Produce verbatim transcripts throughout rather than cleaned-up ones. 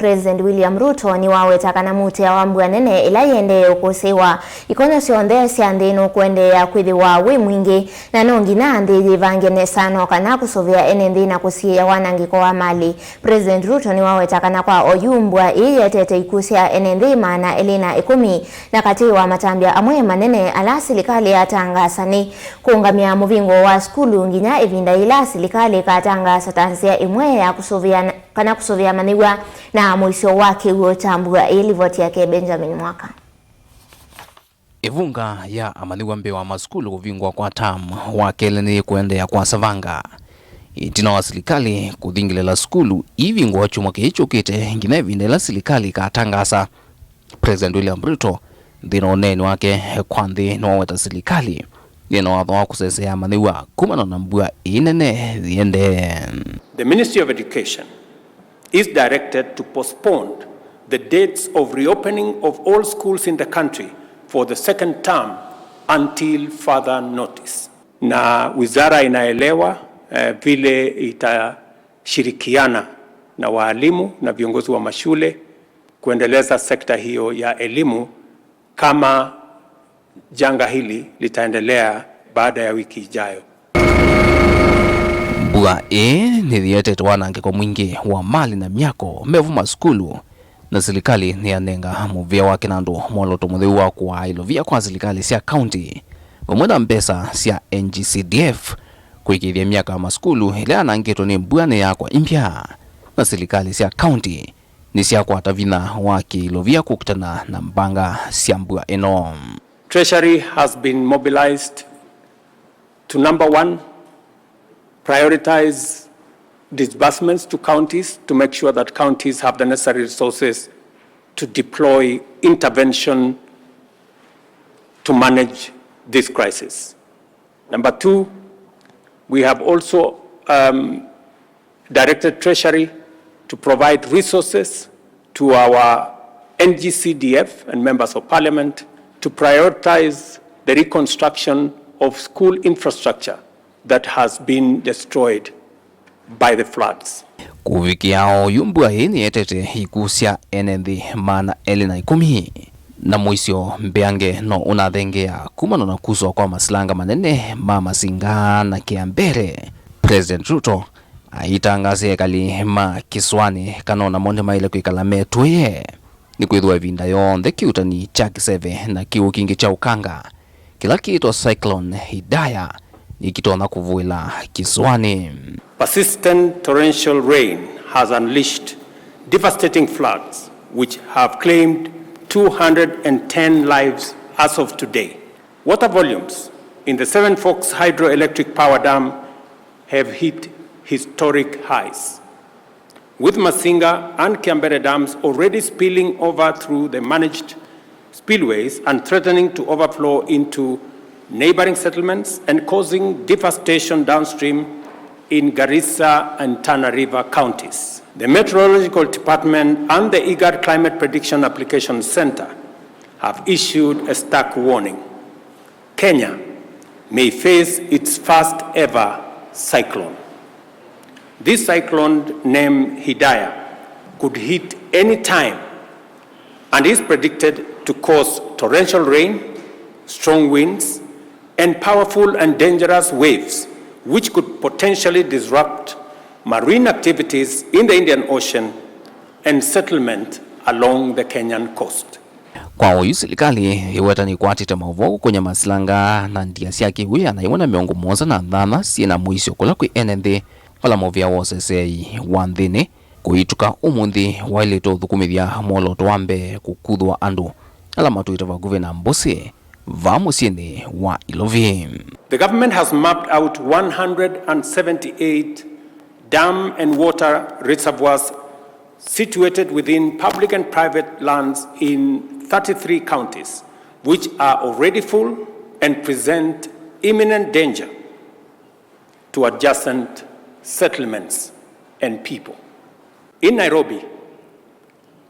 President William Ruto nĩwaweta kana mutea wa mbua nene ĩla yĩendee ũkũsĩĩwa, ikonyo syonthe sya nthĩ nũkũendeea kwĩthĩwa wĩ mwingĩ, na no nginya nthĩ yĩvange nesa no kana kũsũvĩa ene nthĩ na kũsiĩĩa wanangĩko wa malĩ. President Ruto nĩwaweta kana kwa oyu mbua ĩĩ yetete ikw'ũ sya ene nthĩ maana elĩ na ĩkũmi, na katĩ wa matambya amwe manene ala silikalĩ yatangaasa nĩ kũũngamya mũvingũo wa sukulu nginya ĩvinda yĩla silikalĩ ĩkatangaasa ta nzĩa ĩmwe ya kũsũvĩa kana kũsũvĩa manyĩw'a na mũisyo wa kĩw'ũ kya mbua ĩĩ. Livoti yake Benjamin Mwaka. Ĩvunga ya amanyĩw'a mbee wa masukulu kũvingwa kwa tam wa kelĩ nĩyĩkũendeea kwa savanga. Ĩtina wa silikalĩ kũthingĩlĩla sukulu ivingwa kyumwa kĩĩ kyũkĩte nginya ĩvinda ĩla silikalĩ ĩkatangaasa. President William Ruto nthĩnĩ wa ũneeni wake kwa nthĩ nĩwaweta silikalĩ yĩna watho wa kũseseea amanyĩw'a kumana na mbua ĩĩ nene yĩendee. The Ministry of Education is directed to postpone the dates of reopening of all schools in the country for the second term until further notice. Na wizara inaelewa, eh, vile itashirikiana na waalimu na viongozi wa mashule kuendeleza sekta hiyo ya elimu kama janga hili litaendelea baada ya wiki ijayo. Mbua ĩĩ nĩyĩetete wanangĩko mwingĩ wa malĩ na myako mevo masukulu, na silikalĩ nĩyanenga mũvĩa wa kĩnandũ mwolooto mũtheu wa kũaa ilovia kwa silikalĩ sya kaunti vamwe na mbesa sya N G C D F kũĩkĩĩthya myako ya masukulu ĩla yanangĩtwe nĩ mbua nĩyakwa imbya, na silikalĩ sya kaunti nĩsyakwata vinya wa kĩilovia kũkitana na mbanga sya mbua ĩno. Treasury has been mobilized to, number one, prioritize disbursements to counties to make sure that counties have the necessary resources to deploy intervention to manage this crisis. Number two, we have also, um, directed Treasury to provide resources to our N G C D F and Members of Parliament to prioritize the reconstruction of school infrastructure that has been destroyed by the floods. Kũvikĩa oyu, mbua ĩĩ nĩyetete ikw'ũ sya ene nthĩ maana elĩ na ĩkũmi, na mũisyo mbeange no ũnathengea kumana na kuswa kwa masilanga manene ma Masinga na Kiambere. President Ruto aitangaasya ekali ma kĩsũanĩ kana o namo nĩmaĩle kwĩkala metũĩe, nĩkwĩthĩwa ĩvinda yonthe kĩutani kya kĩseve na kĩw'ũ kingĩ kya ũkanga kĩla kĩĩtwa Cyclone Hidaya nĩkĩtonya kũvũĩla kĩsũanĩ. Persistent torrential rain has unleashed devastating floods which have claimed two hundred and ten lives as of today. Water volumes in the Seven Forks Hydroelectric Power Dam have hit historic highs, with Masinga and Kiambere dams already spilling over through the managed spillways and threatening to overflow into neighboring settlements and causing devastation downstream in Garissa and Tana River counties. The Meteorological Department and the IGAD Climate Prediction Application Center have issued a stark warning. Kenya may face its first ever cyclone. This cyclone, named Hidaya, could hit any time and is predicted to cause torrential rain, strong winds, and powerful and dangerous waves, which could potentially disrupt marine activities in the Indian Ocean and settlement along the Kenyan coast. Kwa oyu, silikalĩ ĩweta nĩkwatĩte maũvoo kũkũnya masilanga na ndia sya kĩw'ũ ĩana yĩmwe na mĩongo mũonza na nthano syĩ na mũisyo kũla kwĩ ene nthĩ, vala mũvĩa wa ũseseei wa nthĩnĩ kũituka ũmũnthĩ waĩlĩte ũthũkũmĩthya mwolooto wa mbee kũkuthũa andũ ala matũĩte vakuvĩ na mbũsĩ vaa mũsyĩnĩ wa Ilovi. The government has mapped out one hundred and seventy-eight dam and water reservoirs situated within public and private lands in thirty-three counties, which are already full and present imminent danger to adjacent settlements and people. In Nairobi,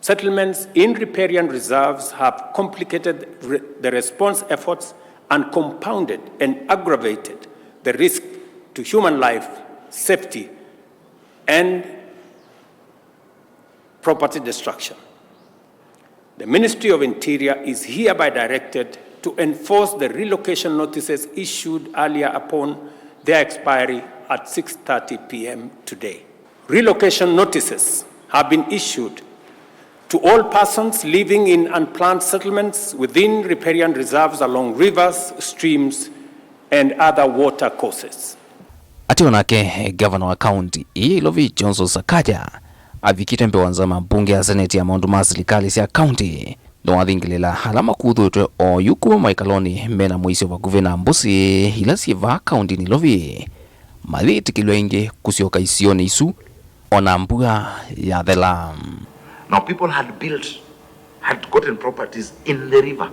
settlements in riparian reserves have complicated re-, the response efforts and compounded and aggravated the risk to human life, safety, and property destruction. The Ministry of Interior is hereby directed to enforce the relocation notices issued earlier upon their expiry at six thirty p m today. Relocation notices have been issued to all persons living in unplanned settlements within riparian reserves along rivers, streams, and other water courses. Atĩ o nake, ngavana wa kaunti ĩĩ ya Ilovi, Johnson Sakaja, avikĩte mbee wa nzama mbunge ya seneti ya maũndũ ma silikalĩ sya kaunti, nĩwathingĩlĩla ala makuthĩtwe oyu kuma maikalonĩ mena mũisyo vakuvĩ na mbũsĩ ila syĩ vaa kauntinĩ Ilovi, mayĩtĩkĩlw'a ĩngĩ kũsyoka isionĩ isu, o na mbua yathela. Now people had built, had gotten properties in the river.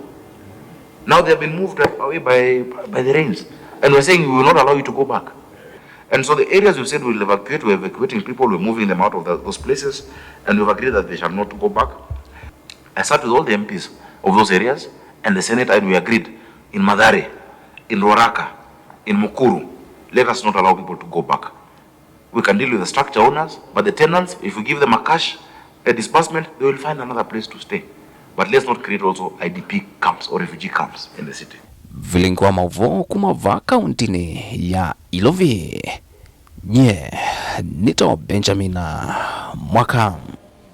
Now they have been moved away by, by the rains. And we're saying we will not allow you to go back. And so the areas we've said we'll evacuate, we're evacuating people, we're moving them out of the, those places, and we've agreed that they shall not go back. I sat with all the M Ps of those areas, and the Senate, and we agreed in Mathare, in Ruaraka, in Mukuru, let us not allow people to go back. We can deal with the structure owners, but the tenants, if we give them a cash, a disbursement, they will find another place to stay. But let's not create also I D P camps or refugee camps in the city. Vilingi wa maũvoo kuma vaa kauntinĩ ya Ilovi, nyie nĩtawa Benjamin Mwaka.